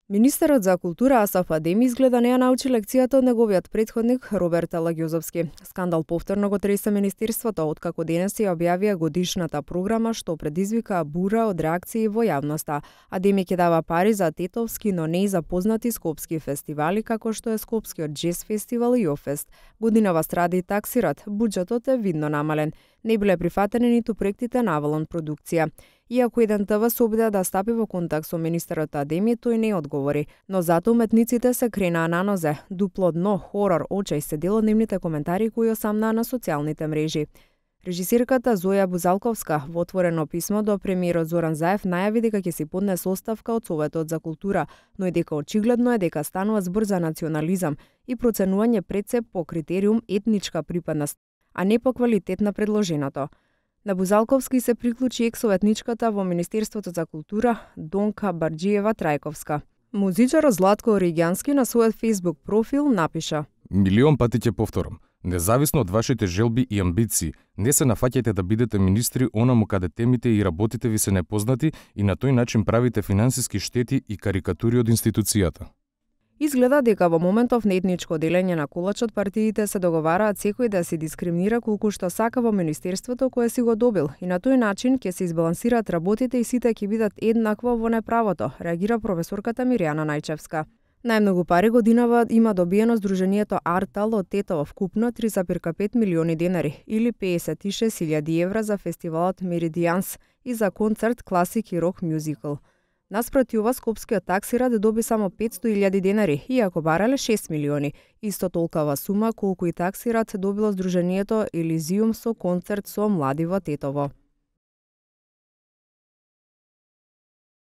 Министерот за култура Асаф Адеми изгледа не ја научи лекцијата од неговиот претходник Роберт Алагјузовски. Скандал повторно го тресе министерството откако денес ја објавија годишната програма што предизвика бура од реакции во јавноста. Адеми ќе дава пари за тетовски, но не и за познати скопски фестивали како што е Скопскиот джез фестивал и Јофест. Годинава страда и таксират, буџетот е видно намален. Не биле прифатени ниту проектите на Авалон продукција. Иако еден ТВ се обиде да стапи во контакт со министерот Адеми, тој не одговори. Но зато уметниците се кренаа на нозе. Дупло дно, хорор, очај се дел од нивните коментари кои осамнаа на социјалните мрежи. Режисерката Зоја Бузалковска во отворено писмо до премиерот Зоран Заев најави дека ќе си поднесе оставка од Советот за култура, но и дека очигледно е дека станува збор за национализам и проценување пред се по критериум етничка припадност, а не по квалитет на предложеното. На Бузалковски се приклучи екс-советничката во Министерството за култура Донка Барџиева Трајковска. Музичарот Златко Оригјански на својот Facebook профил напиша: Милион пати ќе повторам. Независно од вашите желби и амбиции, не се нафаќајте да бидете министри онаму каде темите и работите ви се непознати и на тој начин правите финансиски штети и карикатури од институцијата. Изгледа дека во моментов на етничко делење на колачот партиите се договараат секој да се дискриминира колку што сака во министерството кое си го добил и на тој начин ќе се избалансираат работите и сите ќе бидат еднакво во неправото, реагира професорката Мирјана Најчевска. Најмногу пари годинава има добиено Сдруженијето Артал од Тетово, вкупно 3,5 милиони денари или 56.000 евра за фестивалот Меридијанс и за концерт Класик и рок мюзикл. Наспроти ова, Скопскиот таксират доби само 500.000 денари, иако барале 6 милиони, исто толкова сума колку и таксират добило Сдруженијето Елизиум со концерт со млади во Тетово.